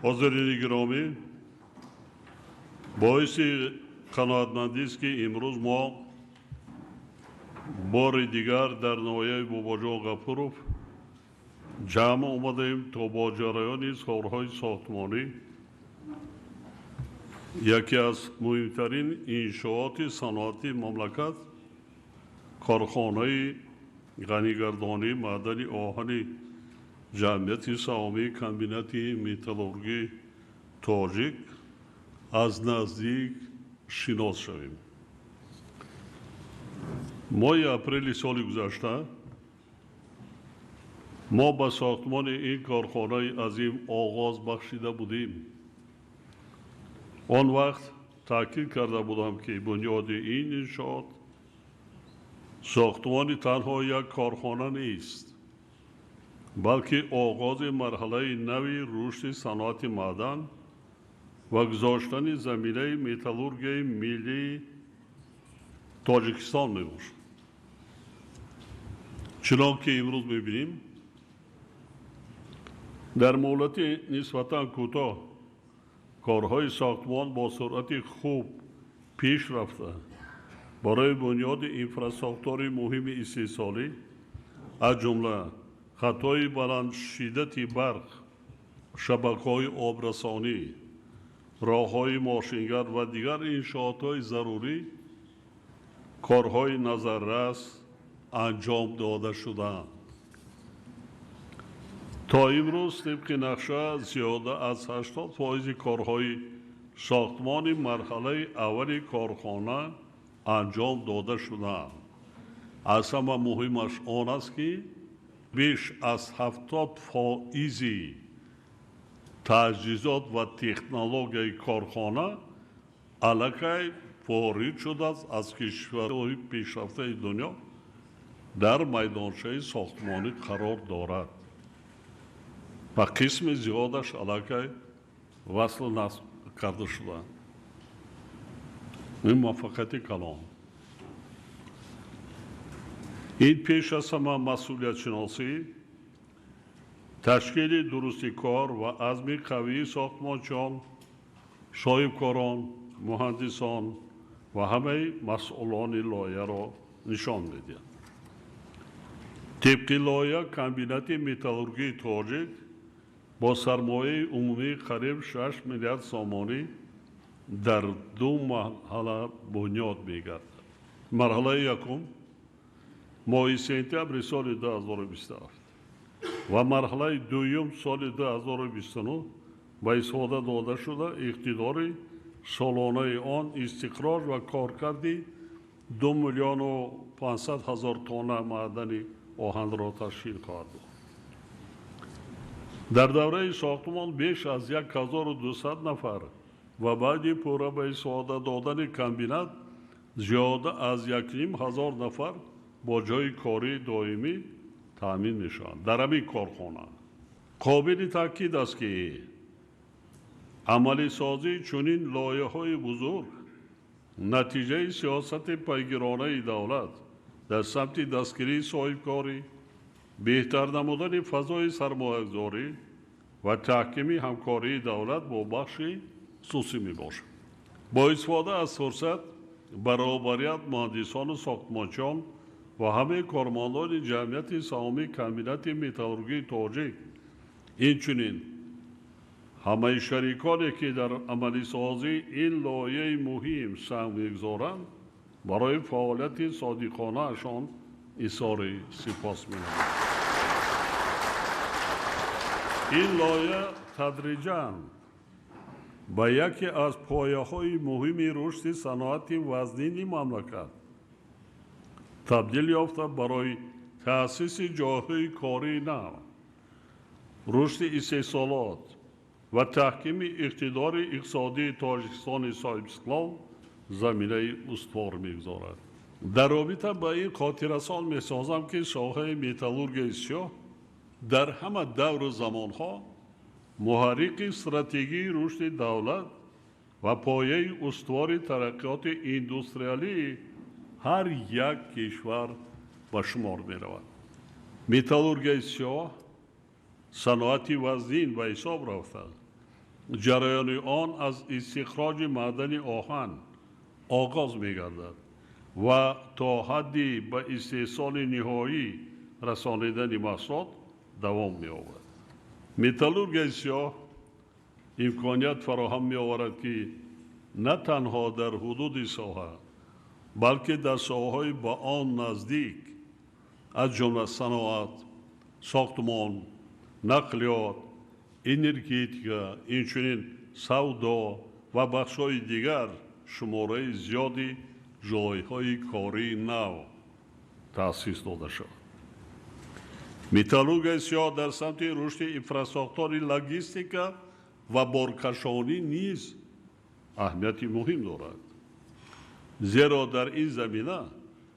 Ҳозирини гиромӣ, боиси қаноатмандист, ки имрӯз мо бори дигар дар ноҳияи Бобоҷон Ғафуров ҷамъ омадаем, то бо ҷараёни корҳои сохтмонӣ яке аз муҳимтарин иншооти саноатии мамлакат, корхонаи ғанигардонии маъдани оҳани ҷамъияти саҳомии комбинати металлургии тоҷик аз наздик шинос шавем. Моҳи апрели соли гузашта мо ба сохтмони ин корхонаи азим оғоз бахшида будем. Он вақт таъкид карда будам, ки бунёди ин иншоот сохтмони танҳо як корхона нест, балки оғози марҳалаи нави рушди саноати маъдан ва гузоштани заминаи металлургияи миллии Тоҷикистон мебошад. Чунон ки имрӯз мебинем, дар муҳлати нисбатан кӯтоҳ корҳои сохтмон бо суръати хуб пеш рафта, барои бунёди инфрасохтори муҳими истеҳсолӣ, аз ҷумла хатҳои баландшиддати барқ, шабакаҳои обрасонӣ, роҳҳои мошингард ва дигар иншоотҳои зарурӣ корҳои назаррас анҷом дода шудаанд. То имрӯз тибқи нақша зиёда аз 80% корҳои сохтмони марҳалаи аввали корхона анҷом дода шудаанд. Аз ҳама муҳимаш он аст, ки беш аз 70% таҷҳизот ва технологияи корхона аллакай ворид шудааст аз кишварҳои пешрафтаи дунё, дар майдончаи сохтмонӣ қарор дорад ва қисми зиёдаш аллакай васлу насб карда шудаанд. Ин муваффақияти калон. Ин пеш аз ҳама масъулиятшиносӣ, ташкили дурусти кор ва азми қавии сохтмончиён, соҳибкорон, муҳандисон ва ҳамаи масъулони лоиҳаро нишон медиҳад. Тибқи лоиҳа, комбинати металлургии тоҷик бо сармояи умумии қариб 6 миллиард сомонӣ дар ду марҳала бунёд мегардад. Марҳалаи якум моҳи сентябри соли 2027 ва марҳалаи дуюм соли 2029 ба истифода дода шуда, иқтидори солонаи он истихроҷ ва коркарди 2 миллиону 500 ҳазор тонна маъдани оҳанро ташкил хоҳад дод. Дар давраи сохтмон беш аз 1200 нафар ва баъди пурра ба истифода додани комбинат зиёда аз 1500 нафар бо ҷойи кории доимӣ таъмин мешаванд дар ҳамин корхона. Қобили таъкид аст, ки амалисозии чунин лоиҳаҳои бузург натиҷаи сиёсати пайгиронаи давлат дар самти дастгирии соҳибкорӣ, беҳтар намудани фазои сармоягузорӣ ва таҳкими ҳамкории давлат бо бахши хусусӣ мебошад. Бо истифода аз фурсат ба роҳбарият, муҳандисону сохтмончиён ва ҳамаи кормандони ҷамъияти саҳомии комбинати металлургии тоҷик, инчунин ҳамаи шариконе, ки дар амалисозии ин лоиҳаи муҳим саҳм мегузоранд, барои фаъолияти содиқонаашон изҳори сипос менамоям. Ин лоиҳа тадриҷан ба яке аз пояҳои муҳими рушди саноати вазнини мамлакат табдил ёфта, барои таъсиси ҷойҳои кории нав, рушди истеҳсолот ва таҳкими иқтидори иқтисодии Тоҷикистони соҳибистиқлол заминаи устувор мегузорад. Дар робита ба ин хотиррасон месозам, ки соҳаи металлургияи сиёҳ дар ҳама давру замонҳо муҳаррики стратегии рушди давлат ва пояи устувори тараққиёти индустриалии ҳар як кишвар ба шумор меравад. Металлургияи сиёҳ саноати вазнин ба ҳисоб рафта, Ҷараёни он аз истихроҷи маъдани оҳан оғоз мегардад ва то ҳадди ба истеҳсоли ниҳоӣ расонидани маҳсулот давом меёбад. Металлургияи сиёҳ имконият фароҳам меоварад, ки на танҳо дар ҳудуди соҳа, балки дар соҳаҳои ба он наздик, аз ҷумла саноат, сохтмон, нақлиёт, энергетика, инчунин савдо ва бахшҳои дигар шумораи зиёди ҷойҳои кории нав таъсис дода шавад. Металлургияи сиёҳ дар самти рушди инфрасохтори логистика ва боркашонӣ низ аҳамияти муҳим дорад, зеро дар ин замина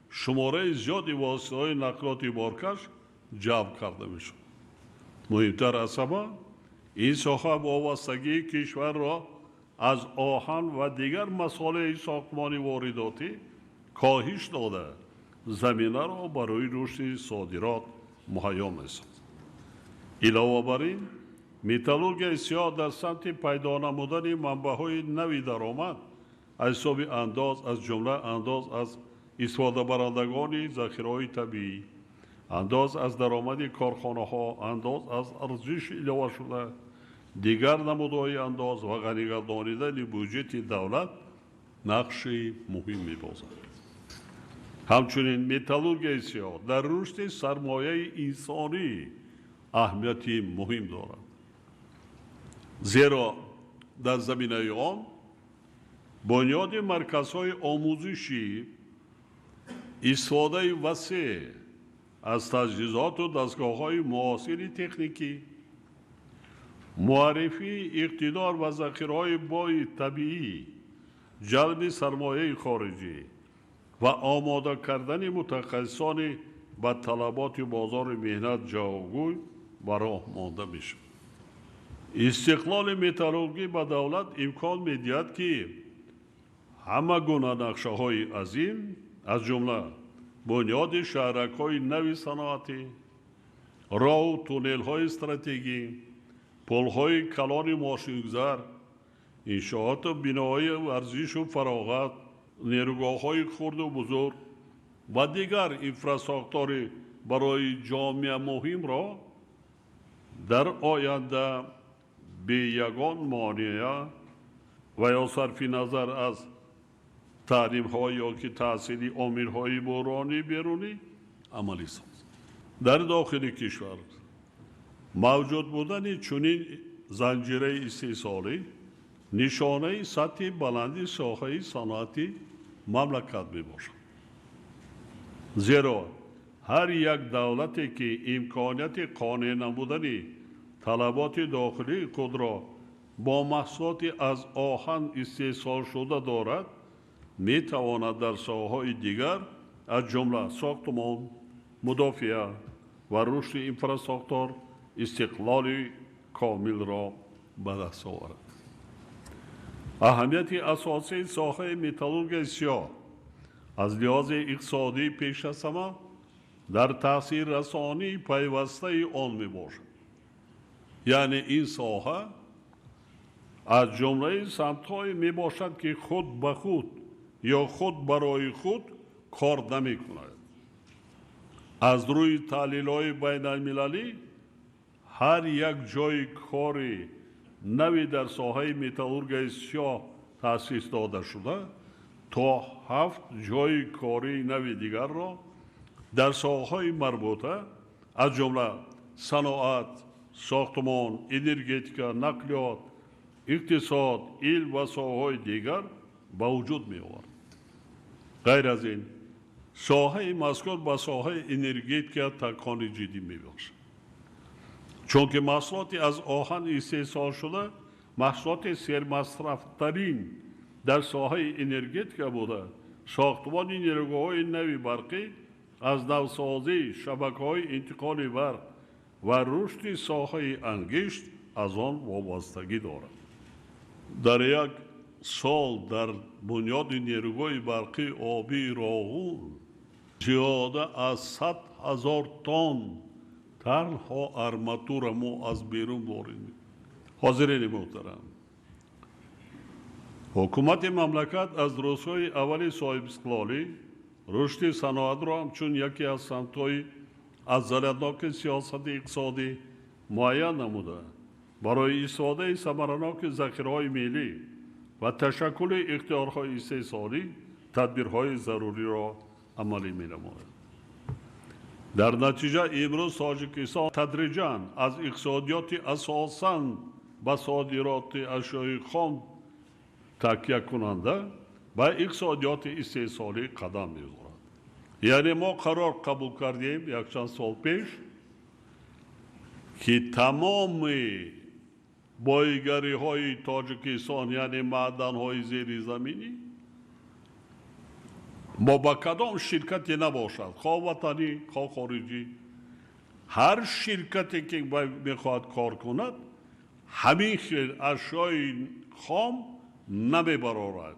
шумораи зиёди воситаҳои нақлиёти боркаш ҷалб карда мешавад. Муҳимтар аз ҳама, ин соҳа вобастагии кишварро аз оҳан ва дигар масолеҳи сохтмони воридотӣ коҳиш дода, заминаро барои рушди содирот муҳайё месозад. Илова бар ин, металлургияи сиёҳ дар самти пайдо намудани манбаъҳои нави даромад аз ҳисоби андоз, аз ҷумла андоз аз истифодабарандагони захираҳои табиӣ, андоз аз даромади корхонаҳо, андоз аз арзиши иловашуда, дигар намудҳои андоз ва ғанигардонидани буҷети давлат нақши муҳим мебозад. Ҳамчунин металлургияи сиёҳ дар рушди сармояи инсонӣ аҳамияти муҳим дорад, зеро дар заминаи он бунёди марказҳои омӯзишӣ, истифодаи васеъ аз таҷҳизоту дастгоҳҳои муосири техникӣ, муаррифии иқтидор ва захираҳои бои табиӣ, ҷалби сармояи хориҷӣ ва омода кардани мутахассисони ба талаботи бозори меҳнат ҷавобгӯй ба роҳ монда мешавад. Истиқлоли металлургӣ ба давлат имкон медиҳад, ки ҳама гуна нақшаҳои азим, аз ҷумла бунёди шаҳракҳои нави саноатӣ, роҳу туннелҳои стратегӣ, пулҳои калони мошингузар, иншооту биноҳои варзишу фароғат, нерӯгоҳҳои хурду бузург ва дигар инфрасохтори барои ҷомеа муҳимро дар оянда бе ягон монеа ва ё сарфи назар аз таҳримҳо ё ки таъсири омилҳои буҳронии берунӣ амалӣ созад. Дар дохили кишвар мавҷуд будани чунин занҷираи истеҳсолӣ нишонаи сатҳи баланди соҳаи саноати мамлакат мебошад, зеро ҳар як давлате ки имконияти қонеъ намудани талаботи дохилии худро бо маҳсулоти аз оҳан истеҳсолшуда дорад, метавонад дар соҳаҳои дигар, аз ҷумла сохтмон, мудофиа ва рушди инфрасохтор истиқлоли комилро ба даст оварад. Аҳамияти асосии соҳаи металлургияи сиёҳ аз лиҳози иқтисодӣ пеш аз ҳама дар таъсиррасонии пайвастаи он мебошад. Яъне ин соҳа аз ҷумлаи самтҳое мебошад, ки худ ба худ ё худ барои худ кор намекунад. Аз рӯи таҳлилҳои байналмилалӣ ҳар як ҷойи кори нави дар соҳаи металлургияи сиёҳ таъсис дода шуда то 7 ҷойи кории нави дигарро дар соҳаҳои марбута, аз ҷумла саноат, сохтмон, энергетика, нақлиёт, иқтисод, илм ва соҳаҳои дигар ба вуҷуд меовард. Ғайр аз ин, соҳаи мазкур ба соҳаи энергетика такони ҷиддӣ мебахшад, чунки маҳсулоти аз оҳан истеҳсолшуда маҳсулоти сермасрафтарин дар соҳаи энергетика буда, сохтмони нерӯгоҳҳои нави барқӣ, аз навсозии шабакаҳои интиқоли барқ ва рушди соҳаи ангишт аз он вобастагӣ дорад. Дар як сол дар бунёди нерӯгоҳи барқии обии Роғун зиёда аз 100 000 тонн танҳо арматура мо аз берун ворид мекунем. Ҳозирини муҳтарам, Ҳукумати мамлакат аз рӯзҳои аввали соҳибистиқлолӣ рушди саноатро ҳамчун яке аз самтҳои афзалиятноки сиёсати иқтисодӣ муайян намуда, барои истифодаи самараноки захираҳои миллӣ ва ташаккули ихтиёрҳои истеҳсолӣ тадбирҳои заруриро амалӣ менамояд. Дар натиҷа имрӯз Тоҷикистон тадриҷан аз иқтисодиёти асосан ба содироти ашёи хом такякунанда ба иқтисодиёти истеҳсолӣ қадам мегузорад. Яъне мо қарор қабул кардем якчанд сол пеш, ки тамоми боигариҳои Тоҷикистон, яъне маъданҳои зеризаминӣ, мо ба кадом ширкате набошад, хоҳ ватанӣ, хоҳ хориҷӣ, ҳар ширкате ки мехоҳад кор кунад, ҳамин хел ашёи хом намебарорад.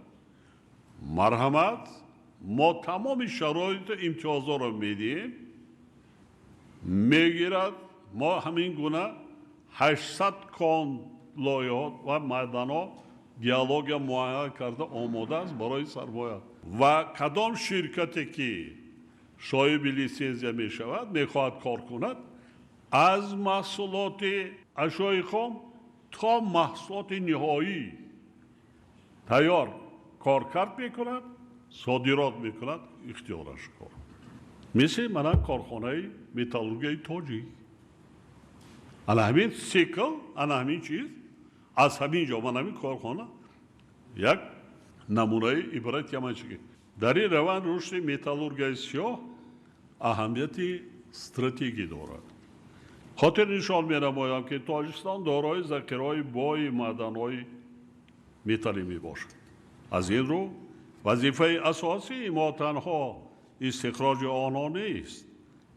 Марҳамат, мо тамоми шароиту имтиёзҳоро медиҳем, мегирад. Мо ҳамин гуна 800 кон лоиҳот ва маъданҳо геология муайян карда омода аст барои сармоя. Ва кадом ширкате ки соҳиби литсензия мешавад, мехоҳад кор кунад, аз маҳсулоти ашёи хом то маҳсулоти ниҳоӣ тайёр коркард мекунад, содирот мекунад, ихтиёраш кор. Мисли мана корхонаи металлургияи тоҷик. Ана ҳамин цикл, ана ҳамин чиз, аз ҳамин ҷо мана ҳамин корхона як намунаи ибрат яманчиги. Дар ин раванд рушди металлургияи сиёҳ аҳамияти стратегӣ дорад. Хотир нишон менамоям, ки Тоҷикистон дорои захираҳои бои маъданҳои металлӣ мебошад. Аз ин рӯ вазифаи асосии мо танҳо истихроҷи онҳо нест,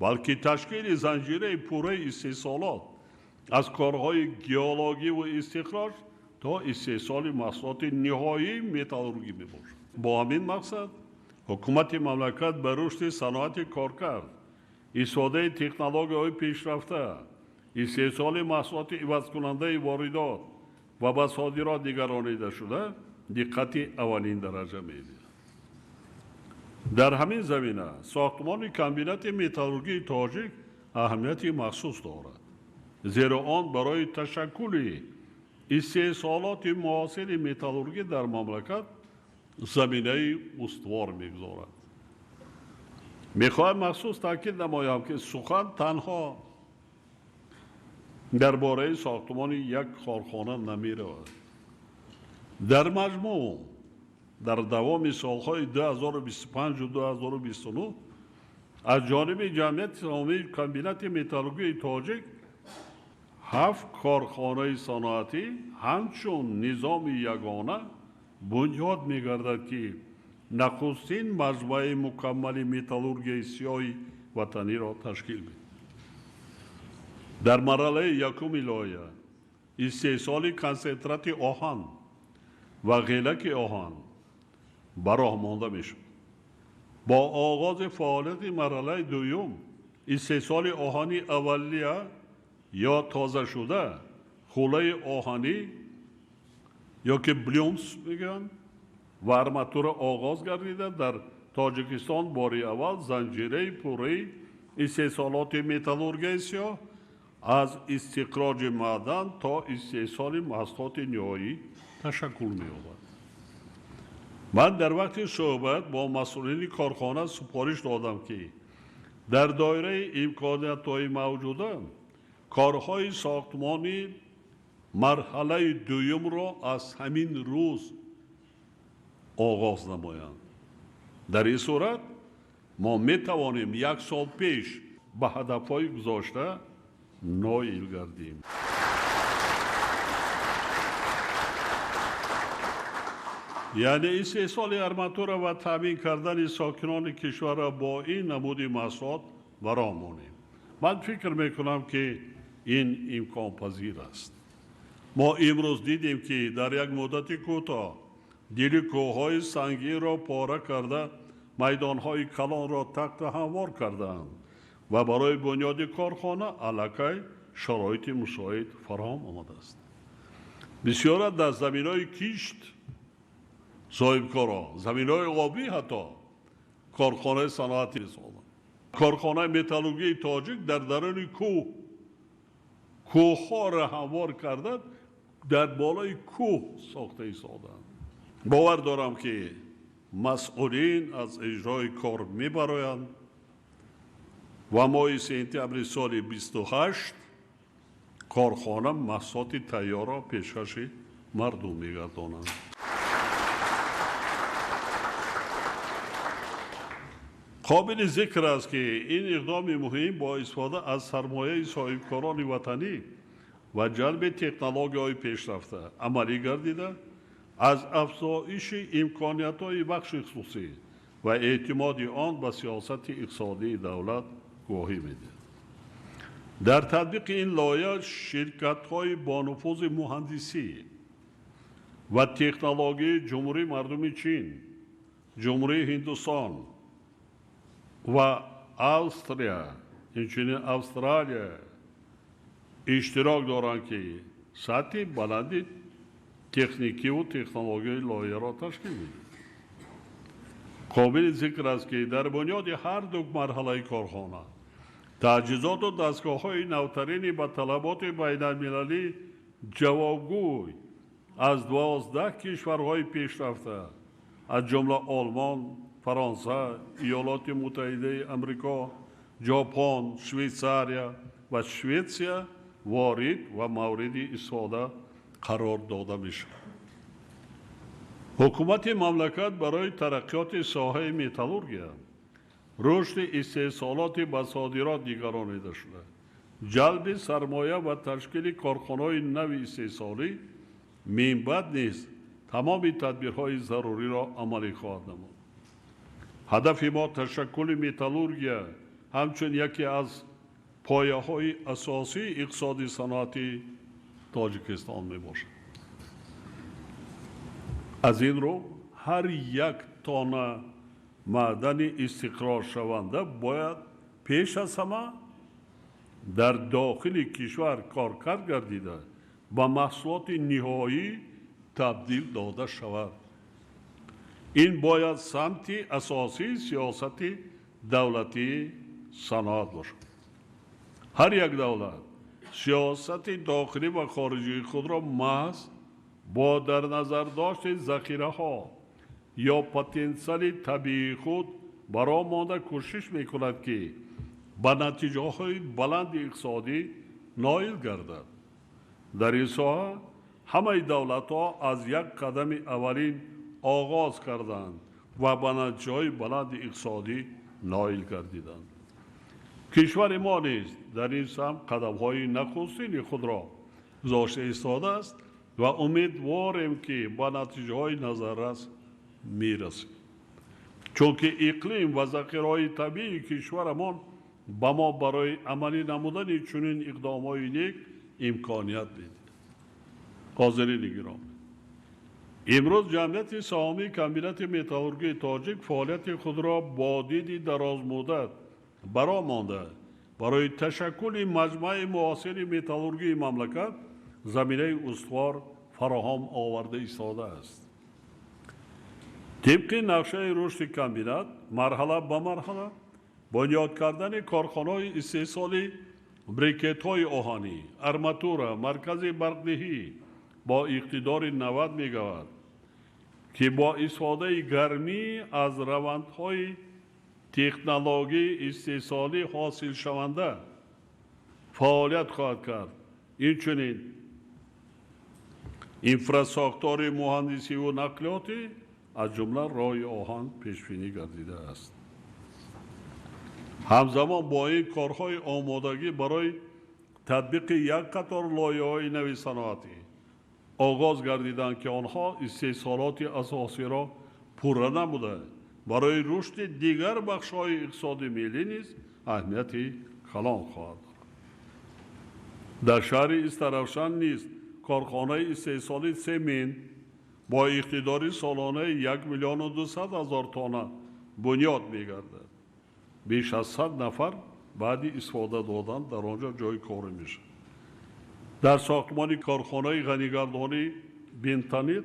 балки ташкили занҷираи пурраи истеҳсолот аз корҳои геологӣ ва истихроҷ то истеҳсоли маҳсулоти ниҳоии металлургӣ мебошад. Бо ҳамин мақсад ҳукумати мамлакат ба рушди саноати коркард, истифодаи технологияҳои пешрафта, истеҳсоли маҳсулоти ивазкунандаи воридот ва ба содирот нигаронида шуда диққати аввалин дараҷа медиҳад. Дар ҳамин замина сохтмони комбинати металлургии тоҷик аҳамияти махсус дорад, зеро он барои ташаккули истеҳсолоти муосири металлургӣ дар мамлакат заминаи устувор мегузорад. Мехоҳам махсус таъкид намоям, ки сухан танҳо дар бораи сохтмони як корхона намеравад. Дар маҷмӯъ дар давоми солҳои 2025 2029 аз ҷониби ҷамъияти саҳомии комбинати металлургии тоҷик 7 корхонаи саноатӣ ҳамчун низоми ягона бунёд мегардад, ки нахустин маҷмӯаи мукаммали металлургияи сиёҳи ватаниро ташкил медиҳад. Дар марҳалаи якуми лоиҳа истеҳсоли консентрати оҳан ва ғелаки оҳан ба роҳ монда мешавад. Бо оғози фаъолияти марҳалаи дуюм истеҳсоли оҳани аввалия ё тозашуда, хӯлаи оҳанӣ ё ки блюмс мегӯянд ва арматура оғоз гардида, дар Тоҷикистон бори аввал занҷираи пурраи истеҳсолоти металлургияи сиёҳ аз истиқроҷи маъдан то истеҳсоли маҳсулоти ниҳоӣ ташаккул меёбад. Ман дар вақти суҳбат бо масъулини корхона супориш додам, ки дар доираи имкониятҳои мавҷуда корҳои сохтмони марҳалаи дуюмро аз ҳамин рӯз оғоз намоянд. Дар ин сурат мо метавонем як сол пеш ба ҳадафҳои гузошта ноил гардем. Яъне истеҳсоли арматура ва таъмин кардани сокинони кишварро бо ин намуди маҳсулот ба роҳ монем. Ман фикр мекунам, ки ин имконпазир аст. Мо имрӯз дидем, ки дар як муддати кӯтоҳ дили кӯҳҳои сангинро пора карда, майдонҳои калонро тахта ҳамвор кардаанд ва барои бунёди корхона аллакай шароити мусоид фароҳам омадааст. Бисёра дар заминҳои кишт Соҳибкорон заминҳои обӣ ҳатто корхонаи саноатӣ сохтанд. Корхонаи металлургии тоҷик дар даруни кӯҳ, кӯҳҳоро ҳамвор карда, дар болои кӯҳ сохта истоданд. Бовар дорам, ки масъулин аз иҷрои кор мебароянд ва моҳи сентябри соли 28 корхона маҳсулоти тайёрро пешкаши мардум мегардонанд. Қобили зикр аст, ки ин иқдоми муҳим бо истифода аз сармояи соҳибкорони ватанӣ ва ҷалби технологияҳои пешрафта амалӣ гардида, аз афзоиши имкониятҳои бахши хусусӣ ва эътимоди он ба сиёсати иқтисодии давлат гувоҳӣ медиҳад. Дар татбиқи ин лоиҳа ширкатҳои бонуфузи муҳандисӣ ва технологияи Ҷумҳурии Мардуми Чин, Ҷумҳурии Ҳиндустон ва Австрия, инчунин Австралия иштирок доранд, ки сатҳи баланди техникиву технологияи лоиҳаро ташкил медиҳад. Қобили зикр аст, ки дар бунёди ҳар ду марҳалаи корхона таҷҳизоту дастгоҳҳои навтарини ба талаботи байналмилалӣ ҷавобгӯй аз 12 кишварҳои пешрафта, аз ҷумла Олмон, Фаронса, Иёлоти Муттаҳидаи Амрико, Ҷопон, Швейтсария ва Шветсия ворид ва мавриди истифода қарор дода мешавад. Ҳукумати мамлакат барои тараққиёти соҳаи металлургия, рушди истеҳсолоти ба содирот нигаронида шуда, ҷалби сармоя ва ташкили корхонаҳои нави истеҳсолӣ минбаъд низ тамоми тадбирҳои заруриро амалӣ хоҳад намуд. Ҳадафи мо ташаккули металлургия ҳамчун яке аз пояҳои асосии иқтисоди саноатии Тоҷикистон мебошад. Аз ин рӯ ҳар як тонна маъдани истиқроршаванда бояд пеш аз ҳама дар дохили кишвар коркард гардида, ба маҳсулоти ниҳоӣ табдил дода шавад. Ин бояд самти асосии сиёсати давлатии саноат бошад. Ҳар як давлат сиёсати дохилӣ ва хориҷии худро маҳз бо дар назар дошти захираҳо ё потенсиали табиии худ бароҳ монда кӯшиш мекунад, ки ба натиҷаҳои баланди иқтисодӣ ноил гардад. Дар ин соҳа ҳамаи давлатҳо аз як қадами аввалин оғоз карданд ва ба натиҷаҳои баланди иқтисодӣ ноил гардиданд. Кишвари мо низ дар ин самт қадамҳои нахустини худро гузошта истодааст ва умедворем, ки ба натиҷаҳои назаррас мерасем. Чунки иқлим ва захираҳои табиии кишварамон ба мо барои амалӣ намудани чунин иқдомҳои нек имконият медиҳад. Ҳозирини гиромӣ, имрӯз ҷамъияти саҳомии комбинати металлургии тоҷик фаъолияти худро бо диди дарозмуддат бароҳ монда, барои ташаккули маҷмӯаи муосири металлургии мамлакат заминаи устувор фароҳам оварда истодааст. Тибқи нақшаи рушди комбинат марҳала ба марҳала бунёд кардани корхонаҳои истеҳсоли брикетҳои оҳанӣ, арматура, маркази барқдиҳӣ бо иқтидори 90 мегаватт, ки бо истифодаи гармӣ аз равандҳои технологияи истеҳсолӣ ҳосилшаванда фаъолият хоҳад кард. Инчунин инфрасохтори муҳандисиву нақлиётӣ, аз ҷумла роҳи оҳан пешбинӣ гардидааст. Ҳамзамон бо ин корҳои омодагӣ барои татбиқи як қатор лоиҳаҳои нави саноатӣ оғоз гардиданд, ки онҳо истеҳсолоти асосиро пурра намуда, барои рушди дигар бахшҳои иқтисоди миллӣ низ аҳамияти калон хоҳад дошт. Дар шаҳри Истаравшан низ корхонаи истеҳсоли семент бо иқтидори солонаи 1 200 000 тонна бунёд мегардад. Беш аз 100 нафар баъди истифода додан дар он ҷо ҷойи корӣ мешавад. Дар сохтмони корхонаи ғанигардонии бентонит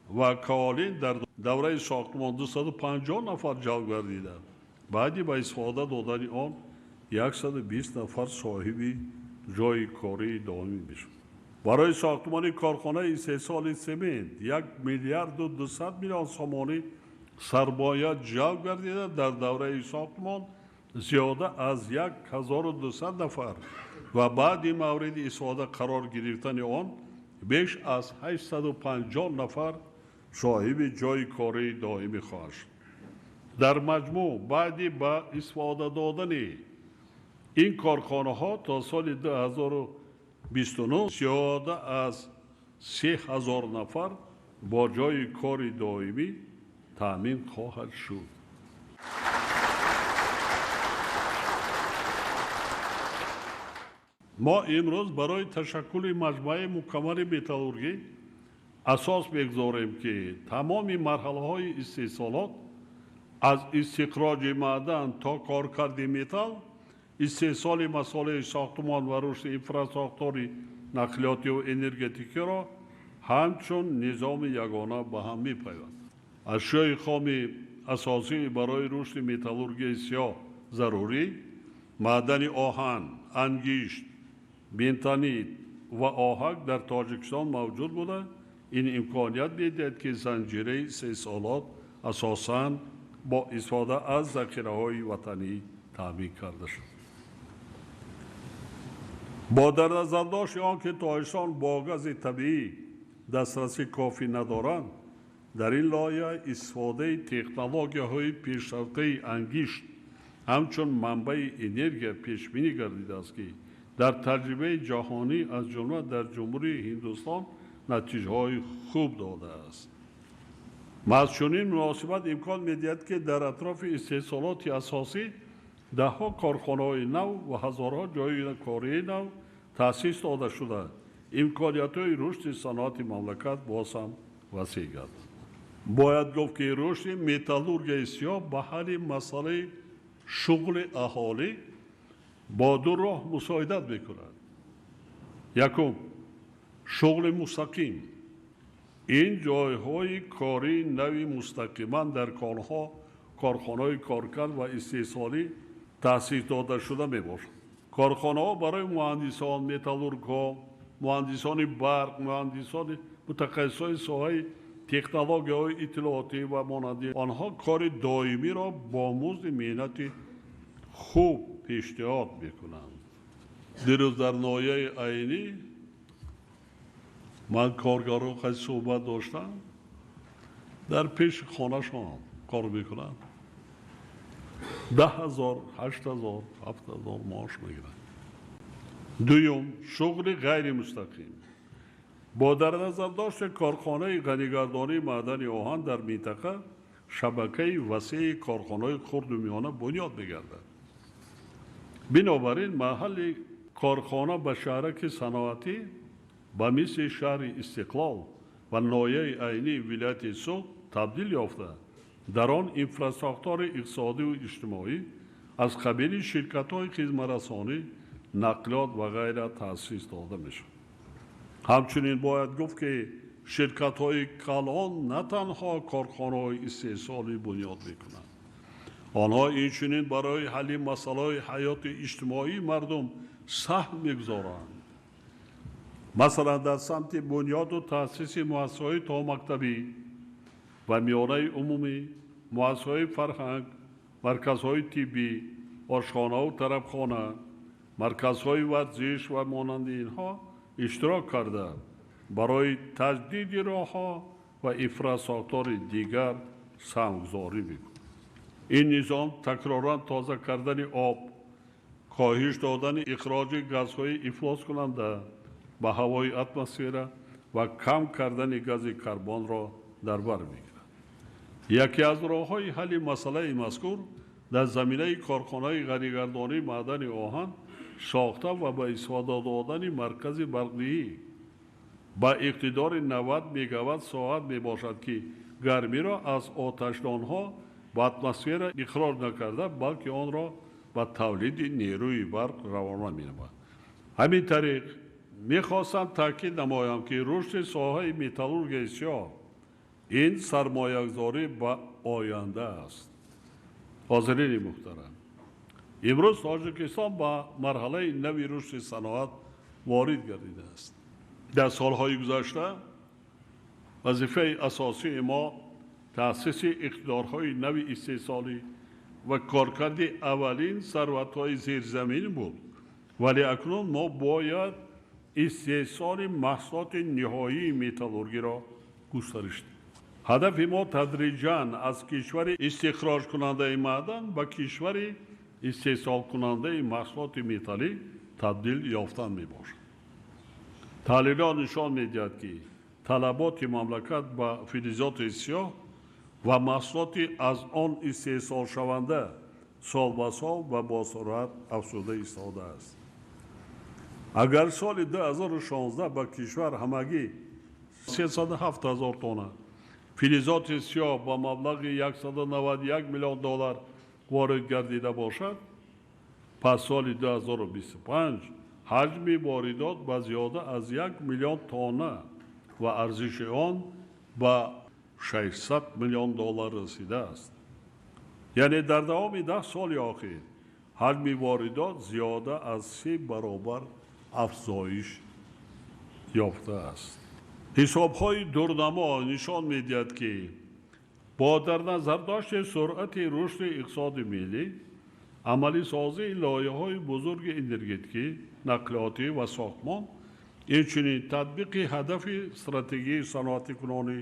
ва каолин дар давраи сохтмон 250 нафар ҷалб гардиданд. Баъди ба истифода додани он 120 нафар соҳиби ҷойи кории доимӣ мешаванд. Барои сохтмони корхонаи истеҳсоли семент 1 миллиарду 200 миллион сомонӣ сармоя ҷалб гардида, дар давраи сохтмон зиёда аз 1200 нафар ва баъди мавриди истифода қарор гирифтани он беш аз 850 нафар соҳиби ҷойи кории доимӣ хоҳад шуд. Дар маҷмӯъ баъди ба истифода додани ин корхонаҳо то соли 2029 зиёда аз 3000 нафар бо ҷойи кори доимӣ таъмин хоҳад шуд. Мо имрӯз барои ташаккули маҷмӯаи мукаммали металлургӣ асос мегузорем, ки тамоми марҳалаҳои истеҳсолот аз истихроҷи маъдан то коркарди металл, истеҳсоли масолеҳи сохтмон ва рушди инфрасохтори нақлиётиву энергетикиро ҳамчун низоми ягона ба ҳам мепайвандад. Ашёи хоми асосӣ барои рушди металлургияи сиёҳ зарурӣ маъдани оҳан, ангишт, бентонит ва оҳак дар Тоҷикистон мавҷуд буда, ин имконият медиҳад, ки занҷираи истеҳсолот асосан бо истифода аз захираҳои ватанӣ таъмин карда шуд. Бо дар назардошти он ки Тоҷикистон бо гази табиӣ дастрасӣ кофӣ надоранд, дар ин лоиҳа истифодаи технологияҳои пешрафтаи ангишт ҳамчун манбаи энергия пешбинӣ гардидааст, ки дар таҷрибаи ҷаҳонӣ аз ҷумла дар Ҷумҳурии Ҳиндустон натиҷаҳои хуб додааст. Маҳз чунин муносибат имкон медиҳад, ки дар атрофи истеҳсолоти асосӣ даҳҳо корхонаҳои нав ва ҳазорҳо ҷойи кории нав таъсис дода шуда, имкониятҳои рушди саноати мамлакат боз ҳам васеъ гардад. Бояд гуфт, ки рушди металлургияи сиёҳ ба ҳалли масъалаи шуғли аҳолӣ бо ду роҳ мусоидат мекунад. Якум, шуғли мустақим. Ин ҷойҳои кории нави мустақиман дар конҳо, корхонаҳои коркард ва истеҳсолӣ таъсис дода шуда мебошанд. Корхонаҳо барои муҳандисон, металлургҳо, муҳандисони барқ, муҳандисони мутахассисони соҳаи технологияҳои иттилоотӣ ва монанди онҳо кори доимиро бо музди меҳнати хуб пешниҳод мекунанд. Дирӯз дар ноҳияи Айнӣ ман коргарон қайд суҳбат доштам, дар пеши хонашон кор мекунанд, 10 000, 8 000, 7 000 маош мегиранд. Дуюм, шуғли ғайримустақим. Бо дар назардошти корхонаи ғанигардонии маъдани оҳан дар минтақа шабакаи васеи корхонаҳои хурду миёна бунёд мегардад. Бинобар ин маҳалли корхона ба шаҳраки саноатӣ ба мисли шаҳри Истиқлол ва ноҳияи Айнии вилояти Суғд табдил ёфта, дар он инфрасохтори иқтисодиву иҷтимоӣ аз қабили ширкатҳои хизматрасонӣ, нақлиёт ва ғайра таъсис дода мешавад. Ҳамчунин бояд гуфт, ки ширкатҳои калон на танҳо корхонаҳои истеҳсолӣ бунёд мекунанд, онҳо инчунин барои ҳалли масъалаҳои ҳаёти иҷтимоии мардум саҳм мегузоранд. Масалан, дар самти бунёду таъсиси муассисаҳои томактабӣ ва миёнаи умумӣ, муассисаҳои фарҳанг, марказҳои тиббӣ, ошхонаву тарабхона, марказҳои варзиш ва монанди инҳо иштирок карда, барои таҷдиди роҳҳо ва инфрасохтори дигар саҳмгузорӣ мекунад. Ин низом такроран тоза кардани об, коҳиш додани ихроҷи газҳои ифлоскунанда ба ҳавои атмосфера ва кам кардани гази карбонро дар бар мегирад. Яке аз роҳҳои ҳалли масъалаи мазкур дар заминаи корхонаи ғанигардонии маъдани оҳан сохта ва ба истифода додани маркази барқдиҳӣ ба иқтидори 90 мегаватт соат мебошад, ки гармиро аз оташдонҳо ба атмосфера ихроҷ накарда, балки онро ба тавлиди нерӯи барқ равона менамояд. Ҳамин тариқ мехостам таъкид намоям, ки рушди соҳаи металлургияи сиёҳ Ин сармоягузорӣ ба оянда аст. Ҳозирини муҳтарам, имрӯз Тоҷикистон ба марҳалаи нави рушди саноат ворид гардидааст. Дар солҳои гузашта вазифаи асосии мо таъсиси иқтидорҳои нави истеҳсолӣ ва коркарди аввалин сарватҳои зерзамин буд, вале акнун мо бояд истеҳсоли маҳсулоти ниҳоии металлургиро густариш диҳем. Ҳадафи мо тадриҷан аз кишвари истихроҷкунандаи маъдан ба кишвари истеҳсолкунандаи маҳсулоти металлӣ табдил ёфтан мебошад. Таҳлилҳо нишон медиҳад, ки талаботи мамлакат ба филизоти сиёҳ ва маҳсулоти аз он истеҳсолшаванда сол ба сол ва бо суръат афзуда истодааст. Агар соли 2016 ба кишвар ҳамагӣ 307 ҳазор тонна филизоти сиёҳ ба маблағи 191 миллион доллар ворид гардида бошад, пас соли 2025 ҳаҷми воридот ба зиёда аз 1 миллион тонна ва арзиши он ба 600 миллион доллар расидааст. Яъне дар давоми 10 соли охир ҳаҷми воридот зиёда аз 3 баробар афзоиш ёфтааст. Ҳисобҳои дурнамо нишон медиҳад, ки бо дар назардошти суръати рушди иқтисоди миллӣ, амалисозии лоиҳаҳои бузурги энергетикӣ, нақлиётӣ ва сохтмон, инчунин татбиқи ҳадафи стратегияи саноатикунонӣ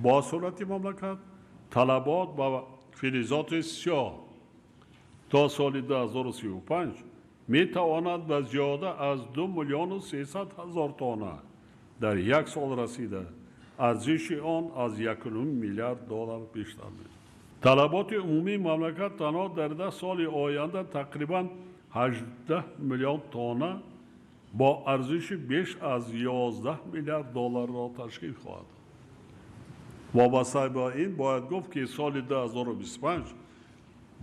бо суръати мамлакат, талабот ба филизоти сиёҳ то соли 2035 метавонад ба зиёда аз 2 миллиону 300 ҳазор тонна дар як сол расида, арзиши он аз 1,5 миллиард доллар бештар мешавад. Талаботи умумии мамлакат танҳо дар 10 соли оянда тақрибан 18 миллион тонна бо арзиши беш аз 11 миллиард долларро ташкил хоҳад дод. Вобаста ба ин бояд гуфт, ки соли 2025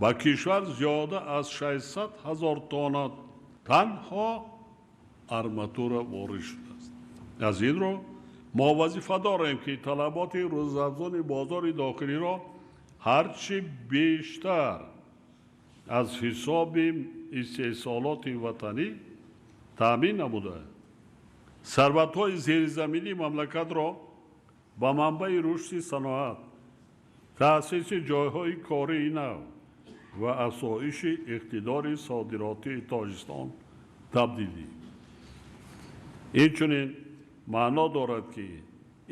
ба кишвар зиёда аз 600 ҳазор тонна танҳо арматура ворид шудааст. Аз ин рӯ мо вазифа дорем, ки талаботи рӯзафзуни бозори дохилиро ҳарчи бештар аз ҳисоби истеҳсолоти ватанӣ таъмин намуда, сарватҳои зеризаминии мамлакатро ба манбаи рушди саноат, таъсиси ҷойҳои кории нав ва афзоиши иқтидори содиротии Тоҷикистон табдил диҳем. Инчунин маъно дорад, ки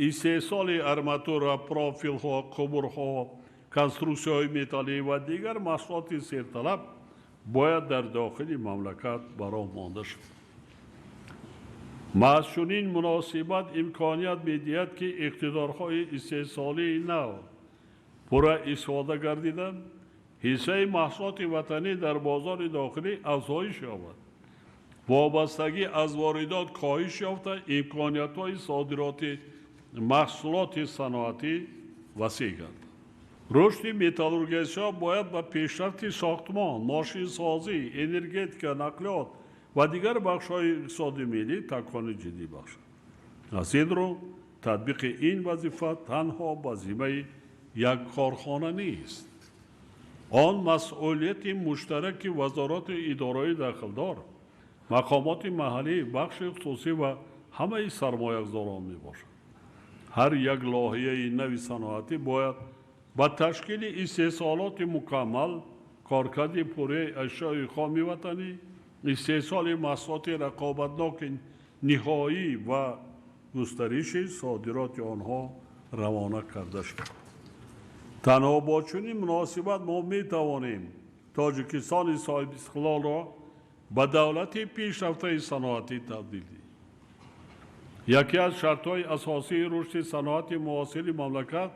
истеҳсоли арматура, профилҳо, қубурҳо, конструксияҳои металлӣ ва дигар маҳсулоти серталаб бояд дар дохили мамлакат ба роҳ монда шавад. Маҳз чунин муносибат имконият медиҳад, ки иқтидорҳои истеҳсолии нав пурра истифода гардида, ҳиссаи маҳсулоти ватанӣ дар бозори дохилӣ афзоиш ёбад, вобастагӣ аз воридот коҳиш ёфта, имкониятҳои содироти маҳсулоти саноатӣ васеъ гардад. Рушди металлургияи сиёҳ бояд ба пешрафти сохтмон, мошинсозӣ, энергетика, нақлиёт ва дигар бахшҳои иқтисоди миллӣ такони ҷиддӣ бахшад. Аз ин рӯ татбиқи ин вазифа танҳо ба зиммаи як корхона нест. Он масъулияти муштараки вазорату идораҳои дахлдор, мақомоти маҳаллӣ, бахши хусусӣ ва ҳамаи сармоягузорон мебошад. Ҳар як лоиҳаи нави саноатӣ бояд ба ташкили истеҳсолоти мукаммал, коркарди пурраи ашёи хоми ватанӣ, истеҳсоли маҳсулоти рақобатноки ниҳоӣ ва густариши содироти онҳо равона карда шавад. Танҳо бо чунин муносибат мо метавонем Тоҷикистони соҳибистиқлолро ба давлати пешрафтаи саноатӣ табдил диҳем. Яке аз шартҳои асосии рушди саноати муосири мамлакат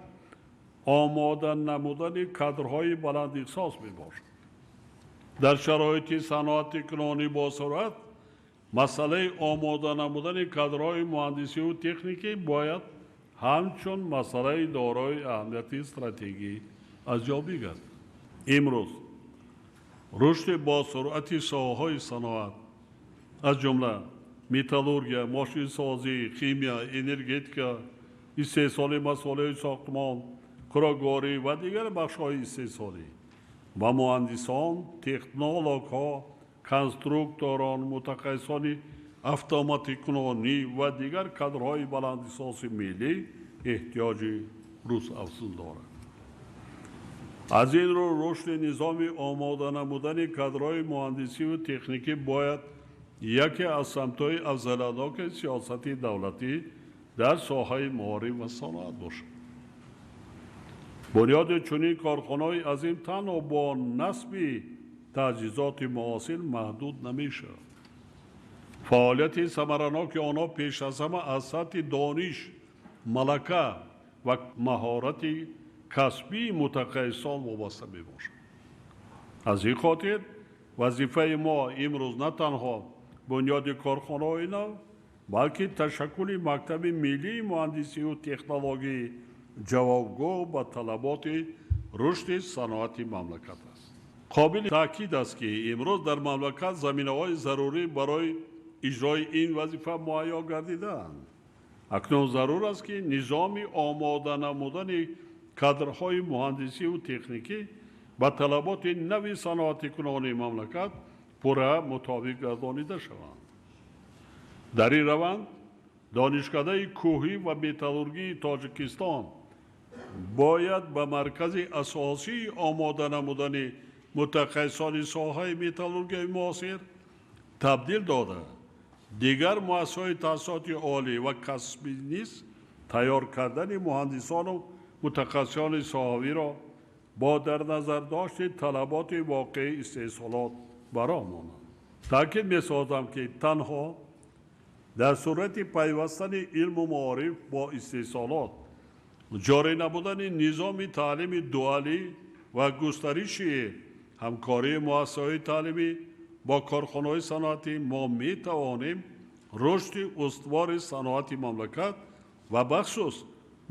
омода намудани кадрҳои баландихтисос мебошад. Дар шароити саноати кунонӣ бо суръат масъалаи омода намудани кадрҳои муҳандисиву техникӣ бояд ҳамчун масъалаи дорои аҳамияти стратегӣ аз ҷо бигардад. Имрӯз рушди босуръати соҳаҳои саноат, аз ҷумла металлургия, мошинсозӣ, химия, энергетика, Истеҳсоли масолеҳи сохтмон, хӯрокворӣ ва дигар бахшҳои истеҳсолӣ ба муҳандисон, технологҳо, конструкторон, мутахассисони автоматикунонӣ ва дигар кадрҳои баландихтисоси миллӣ эҳтиёҷи рӯзафзун дорад. Аз ин рӯ рушди низоми омода намудани кадрҳои муҳандисиву техникӣ бояд яке аз самтҳои афзалиятноки сиёсати давлатӣ дар соҳаи маориф ва саноат бошад. Бунёди чунин корхонаҳои азим танҳо бо насби таҷҳизоти муосир маҳдуд намешавад. Фаъолияти самараноки онҳо пеш аз ҳама аз сатҳи дониш, малака ва маҳорати касбии мутахассисон вобаста мебошад. Аз ин хотир вазифаи мо имрӯз на танҳо бунёди корхонаҳои нав, балки ташаккули мактаби миллии муҳандисиву технологии ҷавобгӯ ба талаботи рушди саноати мамлакат аст. Қобили таъкид аст, ки имрӯз дар мамлакат заминаҳои зарурӣ барои иҷрои ин вазифа муҳайё гардидаанд. Акнун зарур аст, ки низоми омода намудани кадрҳои муҳандисиву техникӣ ба талаботи нави саноатикунонии мамлакат пурра мутобиқ гардонида шаванд. Дар ин раванд Донишкадаи кӯҳӣ ва металлургии Тоҷикистон бояд ба маркази асосии омода намудани мутахассисони соҳаи металлургияи муосир табдил дода, дигар муассисаҳои таҳсилоти олӣ ва касбӣ низ тайёр кардани муҳандисону мутахассисони соҳавиро бо дар назардошти талаботи воқеии истеҳсолот ба роҳ монанд. Таъкид месозам, ки танҳо дар сурати пайвастани илму маориф бо истеҳсолот, ҷорӣ намудани низоми таълими дуалӣ ва густариши ҳамкории муассисаҳои таълимӣ бо корхонаҳои саноатӣ мо метавонем рушди устувори саноати мамлакат ва бахусус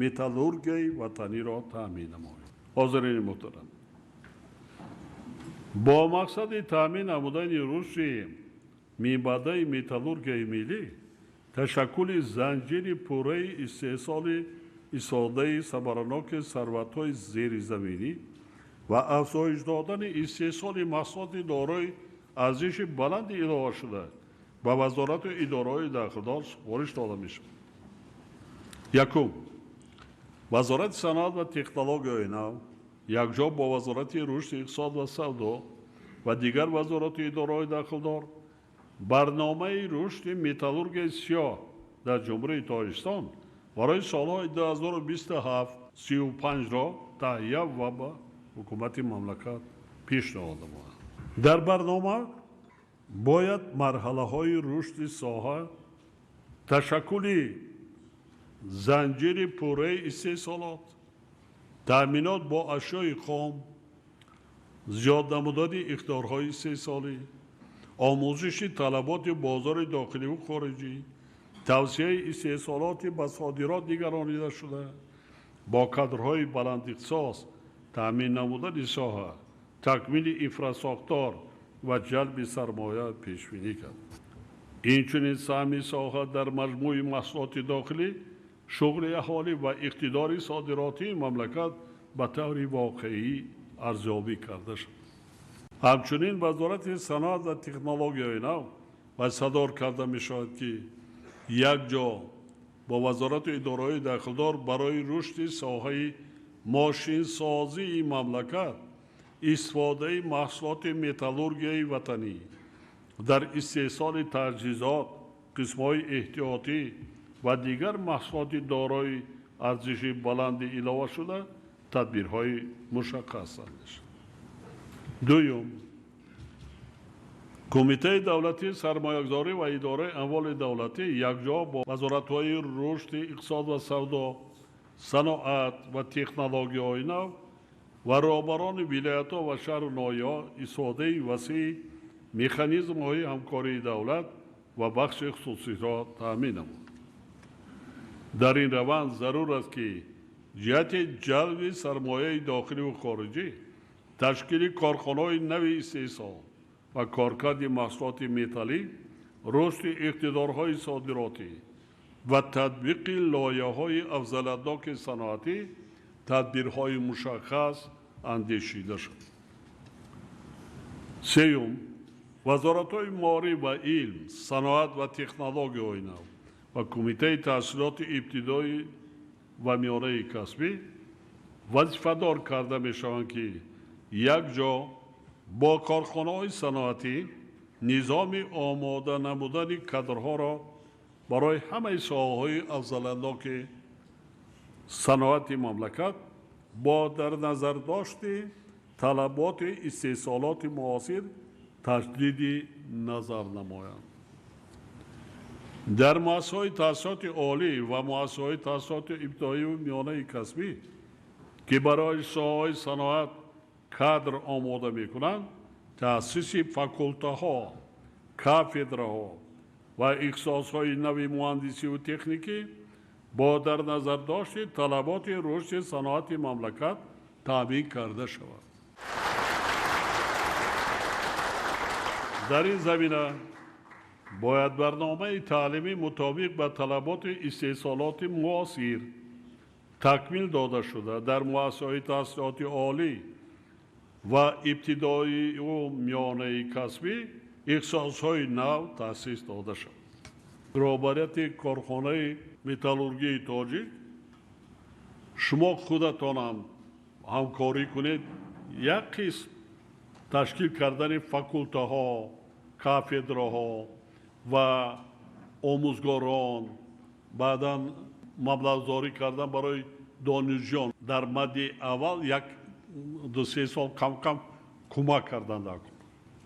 металлургияи ватаниро таъмин намоем. Ҳозирини муҳтарам, бо мақсади таъмин намудани рушди минбаъдаи металлургияи миллӣ, ташаккули занҷири пурраи истеҳсоли истифодаи самараноки сарватҳои зеризаминӣ ва афзоиш додани истеҳсоли маҳсулоти дорои арзиши баланди иловашуда ба вазорату идораҳои дахлдор супориш дода мешавад. Якум, Вазорати саноат ва технологияҳои нав якҷо бо Вазорати рушди иқтисод ва савдо ва дигар вазорату идораҳои дахлдор барномаи рушди металлургияи сиёҳ дар Ҷумҳурии Тоҷикистон барои солҳои 2027-35-ро таҳия ва ба ҳукумати мамлакат пешниҳод намояд. Дар барнома бояд марҳалаҳои рушди соҳа, ташаккули занҷири пурраи истеҳсолот, таъминот бо ашёи хом, зиёд намудани иқтидорҳои истеҳсолӣ, омӯзиши талаботи бозори дохиливу хориҷӣ, тавсияи истеҳсолоти ба содирот нигаронида шуда, бо кадрҳои баландихтисос таъмин намудани соҳа, такмили инфрасохтор ва ҷалби сармоя пешбинӣ кард. Инчунин саҳми соҳа дар маҷмӯи маҳсулоти дохилӣ, шуғли аҳолӣ ва иқтидори содиротии мамлакат ба таври воқеӣ арзёбӣ карда шуд. Ҳамчунин Вазорати саноат ва технологияҳои нав вазифадор карда мешавад, ки якҷо бо вазорату идораҳои дахлдор барои рушди соҳаи мошинсозии мамлакат, истифодаи маҳсулоти металлургияи ватанӣ дар истеҳсоли таҷҳизот, қисмҳои эҳтиётӣ ва дигар маҳсулоти дорои арзиши баланди иловашуда тадбирҳои мушаххас андешад. Дуюм, Кумитаи давлатии сармоягузорӣ ва идораи амволи давлатӣ якҷо бо вазоратҳои рушди иқтисод ва савдо, саноат ва технологияҳои нав ва роҳбарони вилоятҳо ва шаҳру ноҳияҳо истифодаи васеи механизмҳои ҳамкории давлат ва бахши хусусиро таъмин намуд. Дар ин раванд зарур аст, ки ҷиҳати ҷалби сармояи дохиливу хориҷӣ, ташкили корхонаҳои нави истеҳсол ва коркарди маҳсулоти металлӣ, рушди иқтидорҳои содиротӣ, ва татбиқи лоиҳаҳои афзалиятноки саноатӣ тадбирҳои мушаххас андешида шуд. Сеюм, вазоратҳои маориф ва илм, саноат ва технологияҳои нав ва Кумитаи таҳсилоти ибтидоӣ ва миёнаи касбӣ вазифадор карда мешаванд, ки якҷо бо корхонаҳои саноатӣ низоми омода намудани кадрҳоро барои ҳамаи соҳаҳои афзалиятноки саноати мамлакат бо дар назардошти талаботи истеҳсолоти муосир таҷдиди назар намоянд. Дар муассисаҳои таҳсилоти олӣ ва муассисаҳои таҳсилоти ибтидоию миёнаи касбӣ, ки барои соҳаҳои саноат кадр омода мекунанд, таъсиси факултаҳо, кафедраҳо ва ихтисосҳои нави муҳандисиву техникӣ бо дар назардошти талаботи рушди саноати мамлакат таъмин карда шавад. Дар ин замина бояд барномаи таълимӣ мутобиқ ба талаботи истеҳсолоти муосир такмил дода шуда дар муассисаҳои таҳсилоти олӣ ва ибтидоию миёнаи касбӣ ихтисосҳои нав таъсис дода шавад. Роҳбарияти корхонаи металлургияи тоҷик шумо худатонам ҳамкорӣ кунед, як қисм ташкил кардани факултаҳо, кафедраҳо ва омӯзгорон, баъдан маблағгузорӣ кардан барои донишҷӯён. Дар мадди аввал 1-2-3 сол кам-кам кӯмак кардан дар кор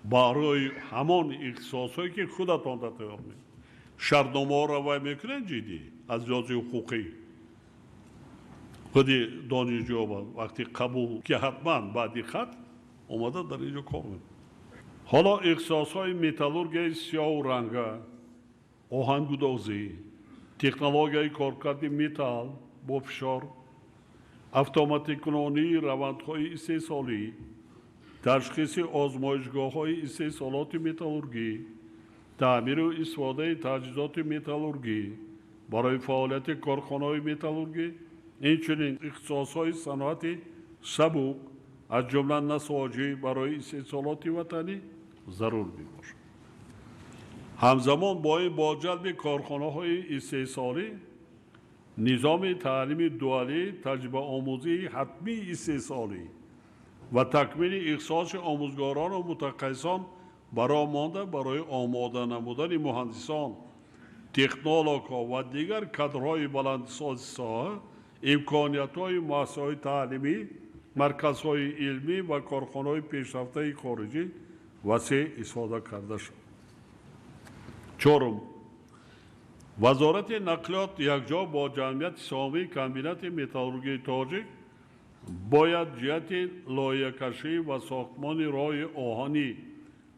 барои ҳамон ихтисосҳое ки худатон тайёр мекунед. Шартномаҳоро вай мекунед ҷиддӣ аз лиҳози ҳуқуқӣ. Худи донишҷӯ вақти қабул ки ҳатман баъди хат омада дар инҷо кор мекунад. Ҳоло ихтисосҳои металлургияи сиёҳу ранга, оҳангудозӣ, технологияи коркарди металл бо фишор, автоматикунонии равандҳои истеҳсолӣ, ташхиси озмоишгоҳҳои истеҳсолоти металлургӣ, таъмиру истифодаи таҷҳизоти металлургӣ барои фаъолияти корхонаҳои металлургӣ, инчунин ихтисосҳои саноати сабук аз ҷумла насоҷӣ барои истеҳсолоти ватанӣ зарур мебошад. Ҳамзамон бо ин бо ҷалби корхонаҳои истеҳсолӣ низоми таълими дуалӣ, таҷрибаомӯзии ҳатмии истеҳсолӣ ва такмили ихтисоси омӯзгорону мутахассисон бароҳ монда барои омода намудани муҳандисон, технологҳо ва дигар кадрҳои баландихтисоси соҳа, имкониятҳои муассисаҳои таълимӣ, марказҳои илмӣ ва корхонаҳои пешрафтаи хориҷӣ васеъ истифода карда шуд. Чорум, Вазорати нақлиёт якҷо бо ҷамъияти саҳомии комбинати металлургияи тоҷик бояд ҷиҳати лоиҳакашӣ ва сохтмони роҳи оҳани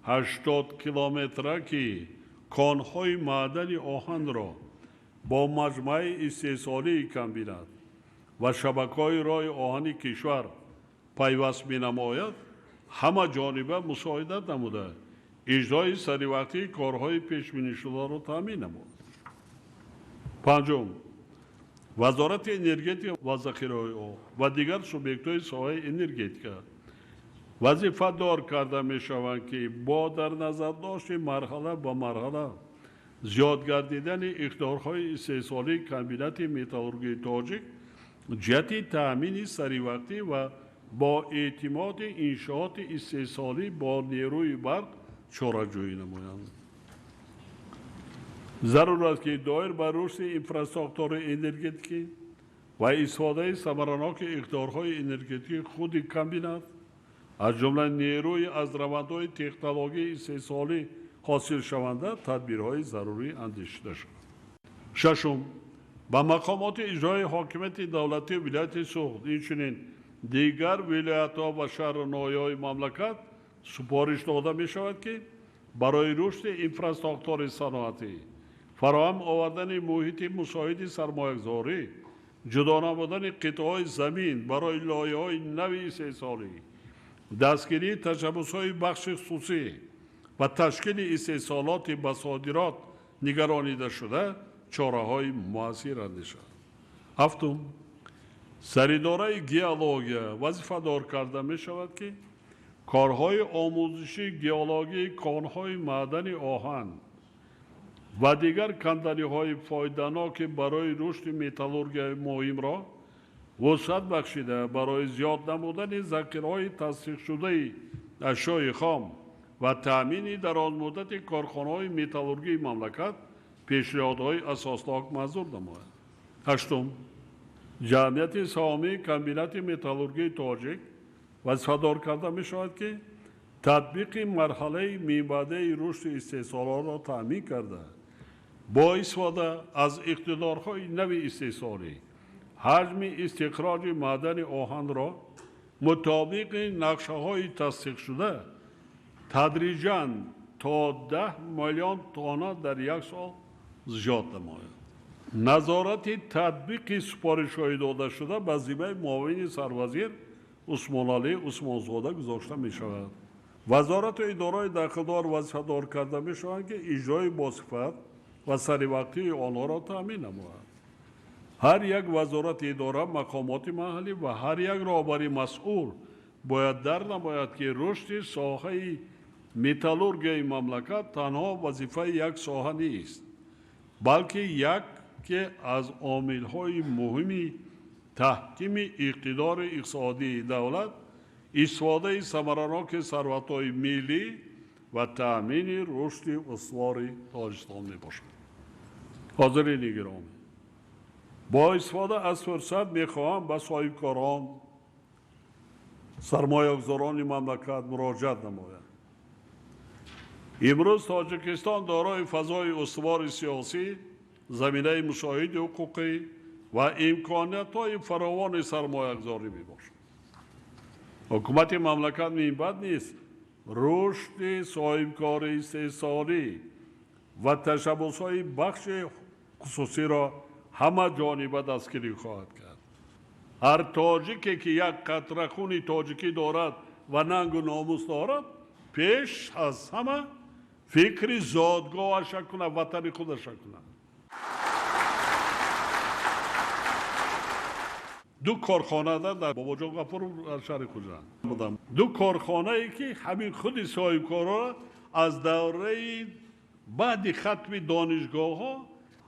80 километра, ки конҳои маъдани оҳанро бо маҷмӯаи истеҳсолии комбинат ва шабакаҳои роҳи оҳани кишвар пайваст менамояд, ҳама ҷониба мусоидат намуда иҷрои саривақтии корҳои пешбинишударо таъмин намуд. Панҷум, Вазорати энергетика ва захираҳои об ва дигар субъектҳои соҳаи энергетика вазифадор карда мешаванд, ки бо дар назардошти марҳала ба марҳала зиёд гардидани иқтидорҳои истеҳсолии комбинати металлургияи тоҷик ҷиҳати таъмини саривақтӣ ва бо эътимоди иншооти истеҳсолӣ бо нерӯи барқ чораҷӯӣ намоянд. Зарур аст, ки доир ба рушди инфрасохтори энергетикӣ ва истифодаи самараноки иқтидорҳои энергетикии худи комбинат, аз ҷумла нерӯи аз равандҳои технологияи истеҳсолӣ ҳосилшаванда, тадбирҳои зарурӣ андешида шавад. Шашум, ба мақомоти иҷрои ҳокимияти давлатии вилояти Суғд, инчунин дигар вилоятҳо ва шаҳру ноҳияҳои мамлакат супориш дода мешавад, ки барои рушди инфрасохтори саноатӣ, фароҳам овардани муҳити мусоиди сармоягузорӣ, ҷудо намудани қитъаҳои замин барои лоиҳаҳои нави истеҳсолӣ, дастгирии ташаббусҳои бахши хусусӣ ва ташкили истеҳсолоти ба содирот нигаронидашуда чораҳои муассир андешад. Ҳафтум, саридораи геология вазифадор карда мешавад, ки корҳои омӯзиши геологии конҳои маъдани оҳан ва дигар канданиҳои фоиданоки барои рушди металлургияи муҳимро вусъат бахшида, барои зиёд намудани захираҳои тасдиқшудаи ашёи хом ва таъмини дарозмуддати корхонаҳои металлургии мамлакат пешниҳодҳои асоснок манзур намояд. Ҳаштум, ҷамъияти саҳомии комбинати металлургии тоҷик вазифадор карда мешавад, ки татбиқи марҳалаи минбаъдаи рушди истеҳсолотро таъмин карда, бо истифода аз иқтидорҳои нави истеҳсолӣ ҳаҷми истихроҷи маъдани оҳанро мутобиқи нақшаҳои тасдиқшуда тадриҷан то 10 миллион тонна дар як сол зиёд намояд. Назорати татбиқи супоришҳои додашуда ба зиммаи муовини сарвазир Усмоналӣ Усмонзода гузошта мешавад. Вазорату идораҳои дахлдор вазифадор карда мешаванд, ки иҷрои босифат ва саривақтии онҳоро таъмин намояд. Ҳар як вазорати идора, мақомоти маҳаллӣ ва ҳар як роҳбари масъул бояд дар намояд, ки рушди соҳаи металлургияи мамлакат танҳо вазифаи як соҳа нест, балки яке аз омилҳои муҳими таҳкими иқтидори иқтисодии давлат, истифодаи самараноки сарватҳои миллӣ ва таъмини рушди устувори Тоҷикистон мебошад. Ҳозирини гиромӣ, бо истифода аз фурсат мехоҳам ба соҳибкорон, сармоягузорони мамлакат муроҷиат намоям. Имрӯз Тоҷикистон дорои фазои устувори сиёсӣ, заминаи мусоиди ҳуқуқӣ ва имкониятҳои фаровони сармоягузорӣ мебошад. Ҳукумати мамлакат минбаъд низ рушди соҳибкории истеҳсолӣ ва ташаббусҳои бахши хусусиро ҳама ҷониба дастгирӣ хоҳад кард. Ҳар тоҷике ки як қатра хуни тоҷикӣ дорад ва нангу номус дорад, пеш аз ҳама фикри зодгоҳаша кунад, ватани худаша кунад. Ду корхона дар Бобоҷон Ғафуров дар шаҳри Хуҷанд будам. Ду корхонае ки ҳамин худи соҳибкорро аз давраи баъди хатми донишгоҳҳо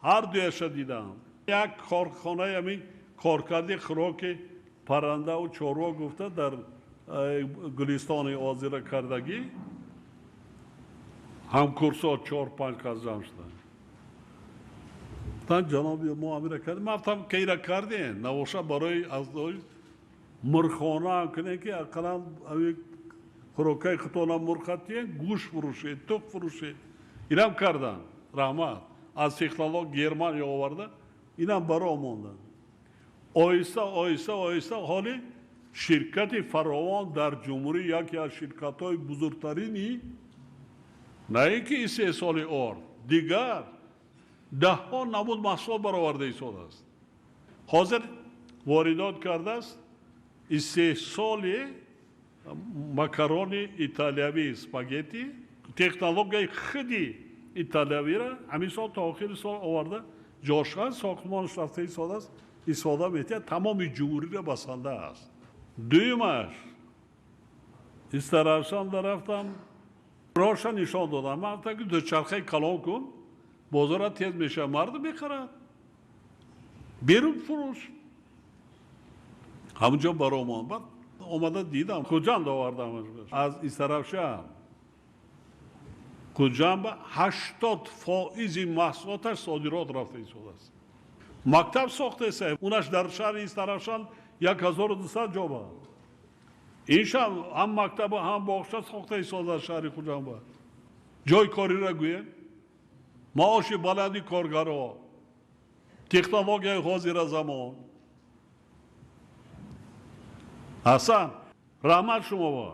ҳар дуяша дидам. Як корхонаи ҳамин коркарди хӯроки паррандаву чорво гуфта дар Гулистони озира кардагӣ, ҳамкурсо 4-5 кас ҷамъ шуданд. Гуфтанд, ҷаноби мо амира кардем. Ман гуфтам, кейра кардем, набоша барои аз мурғхона ҳам кунем, ки ақаллан хӯрокаи худтона мурғ тиен, гӯшт фурӯшед, тух фурӯшед. Инам карданд, раҳмат. Аз технолог Германия оварда, инам баро монданд. Оҳиста, оҳиста, оҳиста ҳоли ширкати фаровон дар ҷумҳурӣ яке аз ширкатҳои бузургтарини на ин ки истеҳсоли орд, дигар даҳҳо намуд маҳсулот бароварда истодааст. Ҳозир воридот кардааст истеҳсоли макарони италиявӣ, спагетти, технологияи худи италиявиро ҳамин сол то охири сол оварда ҷошқа сохтмонаш рафта истодааст, истифода метиҳад, тамоми ҷумҳуриро басанда аст. Дуюмаш, Истаравшанда рафтам, роша нишон додам. Ман гуфтам, ки дучархаи калон кун, бозора тез мешавад, мардум мехарад, берун фурӯш. Ҳамунҷо баромон. Баъд омада дидам, Хуҷанд овардам аз Истаравшан. Хуҷанд ба 80% маҳсулоташ содирот рафта истодааст. Мактаб сохтеса, унаш дар шаҳри Истаравшан 1200 ҷо ба. Иншам ҳам мактаб, ҳам боғча сохта истодааст шаҳри Хуҷанд ба. Ҷои кориро гӯем, маоши баланди коргаро, технологияи ҳозира замон. Ҳасан, раҳмат шумо ба.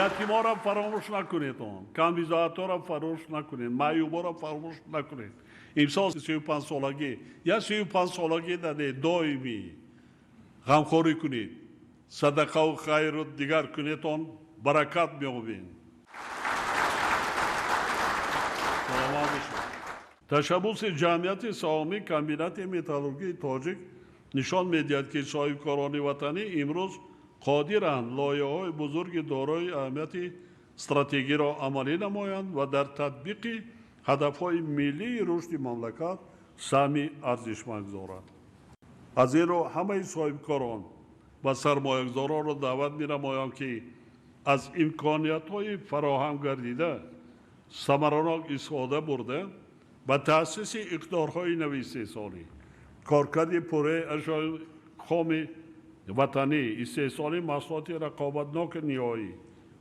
Ятиморо фаромӯш накунед, он камбизоатҳоро фаромӯш накунед, маъюборо фаромӯш накунед. Имсол 35 солагӣ, я 35 солагӣ даде доимӣ ғамхорӣ кунед, садақаву хайру дигар кунед, он баракат меёбед. Ташаббуси ҷамъияти саҳомии комбинати металлургии тоҷик нишон медиҳад, ки соҳибкорони ватанӣ имрӯз қодиранд лоиҳаҳои бузурги дорои аҳамияти стратегиро амалӣ намоянд ва дар татбиқи ҳадафҳои миллии рушди мамлакат саҳми арзишманд гузоранд. Аз ин рӯ ҳамаи соҳибкорон ва сармоягузоронро даъват менамоям, ки аз имкониятҳои фароҳам гардида самаранок истифода бурда ба таъсиси иқтидорҳои нави истеҳсолӣ, коркарди пурраи ашёи хоми ватанӣ, истеҳсоли маҳсулоти рақобатноки ниҳоӣ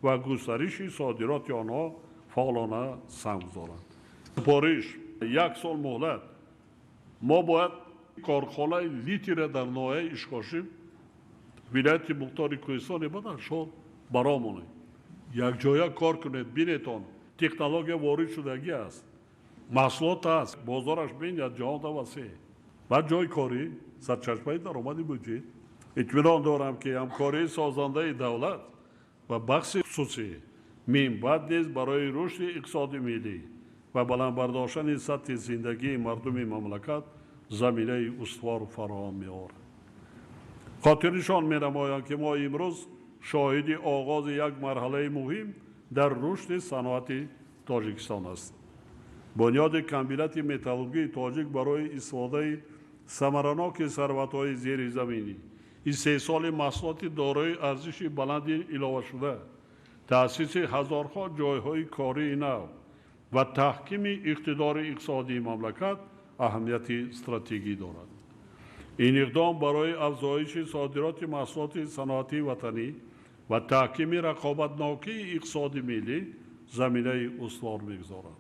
ва густариши содироти онҳо фаъолона саҳм гузоранд. Супориш як сол муҳлат. Мо бояд корхонаи литийро дар ноҳияи Ишкошим, вилояти Мухтори Кӯҳистони Бадахшон баромонем. Якҷоя кор кунед, бинетон, технология ворид шудагӣ аст, маҳсулот аст, бозораш бинед, ҷаҳонда васеъ. Баъд ҷойи корӣ, сарчашмаи даромади буҷет. Итминон дорам, ки ҳамкории созандаи давлат ва бахши хусусӣ минбаъд низ барои рушди иқтисоди миллӣ ва баланд бардоштани сатҳи зиндагии мардуми мамлакат заминаи устувор фароҳам меорад. Хотирнишон менамоям, ки мо имрӯз шоҳиди оғози як марҳалаи муҳим дар рушди саноати Тоҷикистон ҳастем. Бунёди комбинати металлургии тоҷик барои истифодаи самараноки сарватҳои зеризаминӣ, истеҳсоли маҳсулоти дорои арзиши баланди иловашуда, таъсиси ҳазорҳо ҷойҳои кории нав ва таҳкими иқтидори иқтисодии мамлакат аҳамияти стратегӣ дорад. Ин иқдом барои афзоиши содироти маҳсулоти саноатии ватанӣ ва таҳкими рақобатнокии иқтисоди миллӣ заминаи устувор мегузорад.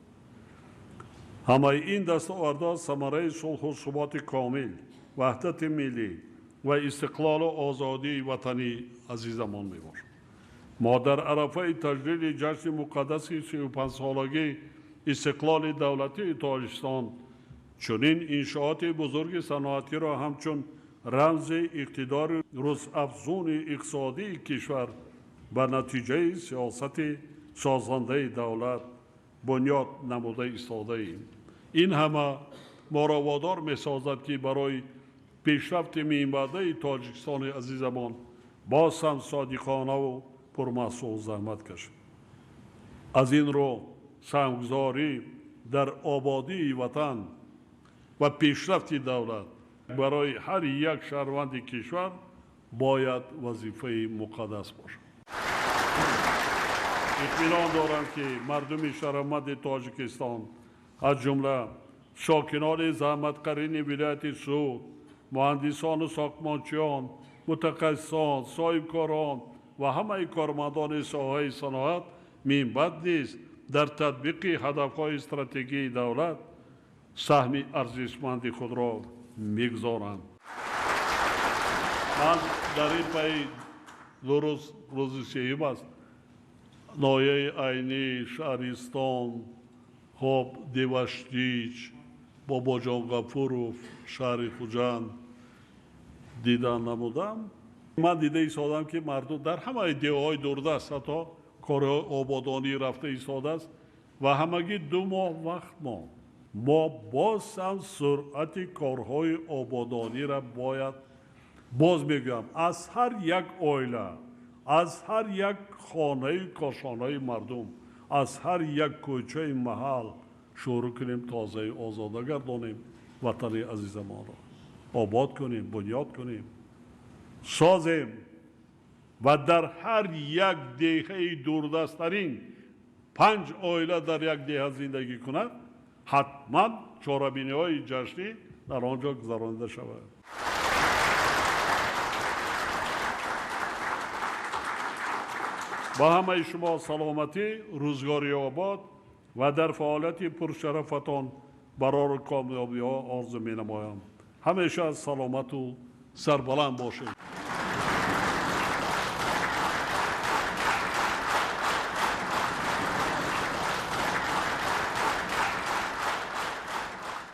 Ҳамаи ин дастовардҳо самараи сулҳу суботи комил, ваҳдати миллӣ ва истиқлолу озодии ватании азизамон мебошад. Мо дар арафаи таҷлили ҷашни муқаддаси 35-солагии истиқлоли давлатии Тоҷикистон чунин иншооти бузурги саноатиро ҳамчун рамзи иқтидори рӯзафзуни иқтисодии кишвар ба натиҷаи сиёсати созандаи давлат бунёд намуда истодаем. Ин ҳама моро водор месозад, ки барои пешрафти минбаъдаи Тоҷикистони азизамон боз ҳам содиқонаву пурмаҳсул заҳмат кашем. Аз ин рӯ саҳмгузорӣ дар ободии ватан ва пешрафти давлат барои ҳар як шаҳрванди кишвар бояд вазифаи муқаддас бошад. Итминон дорам, ки мардуми шарафманди Тоҷикистон, аз ҷумла сокинони заҳматқарини вилояти Суғд, муҳандисону сохтмончиён, мутахассисон, соҳибкорон ва ҳамаи кормандони соҳаи саноат минбаъд низ дар татбиқи ҳадафҳои стратегии давлат саҳми арзишманди худро мегузоранд. Ман дар ин пайи ду рӯз, рӯзи сеюм аст, ноҳияи Айнӣ, Шаҳристон, хоб Деваштич, Бобоҷон Ғафуров, шаҳри Хуҷанд дидан намудам. Ман дида истодам, ки мардум дар ҳамаи деҳаҳои дурдаст ҳатто корҳои ободонӣ рафта истодааст ва ҳамагӣ 2 моҳ вақт монд. Мо боз ҳам суръати корҳои ободониро бояд, боз мегӯям, аз ҳар як оила, аз ҳар як хонаи кошонаи мардум, аз ҳар як кӯчаи маҳал шурӯъ кунем, тозаи озода гардонем ватани азизамонро, обод кунем, бунёд кунем, созем ва дар ҳар як деҳаи дурдасттарин 5 оила дар як деҳа зиндагӣ кунад, ҳатман чорабиниҳои ҷашнӣ дар он ҷо гузаронида шавад. Ба ҳамаи шумо саломатӣ, рӯзгори обод ва дар фаъолияти пуршарафатон барору комёбиҳо орзу менамоям. Ҳамеша саломату сарбаланд бошед.